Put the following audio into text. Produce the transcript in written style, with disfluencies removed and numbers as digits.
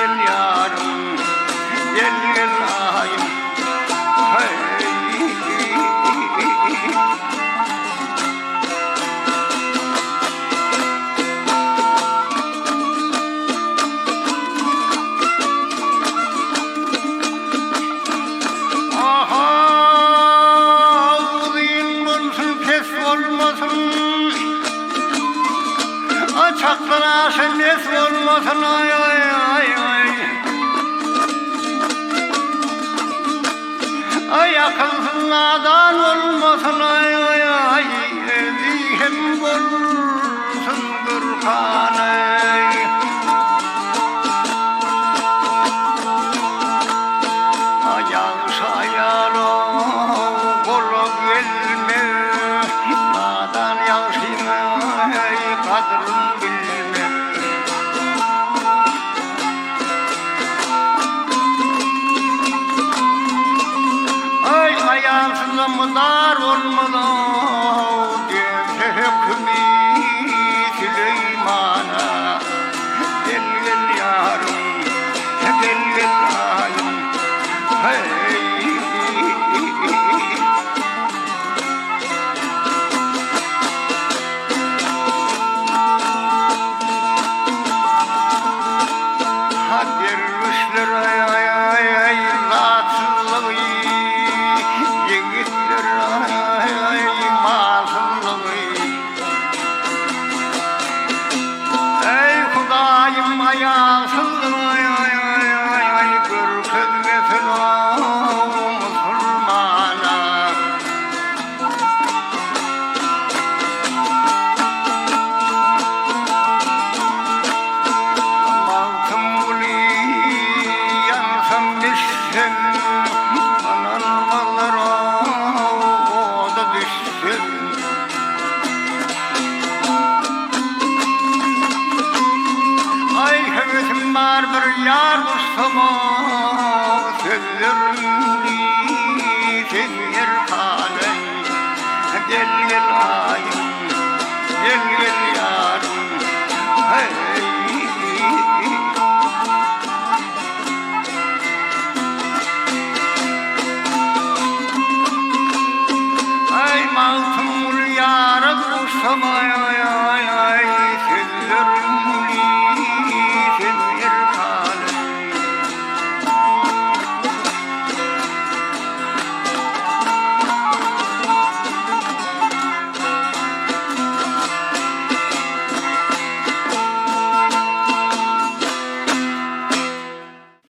gel ýarym, gel gel aýym, heý. Aha, uzyn bolsun, pes bolmasyn. A çakdan aşa mes bolmasyn, aý aý aý aý. Aý akylsyz nadan bolmasyn, aý aý aý. Özi hem bolsun gürkan, aý. Ýagşy aýala gola gelme, Nadan ýagşynyň gadryn bilmez. Aý, aýalsyzam mydar bolmaz-ow, Dönse hökümi Süleýmana. Gel, gel ýarym, gel, gel aýym, heý. Ha derwüşler aý aý aý aý zatsyzlygy, ýigitler aý aý aý malsyzlygy. Eý Hudaýym aýalsyzlygy aý aý aý aý aý görkezmesin musulmana. Magtymguly ýansam bişsem, Ynanmazlar oda düşsem. Aý höwesim bar bir ýar gursama, Sözlerimni sen erkanaý. Gel gel aýym, gel gel ýarym, heý. Aý Magtymguly ýara duşsam aý.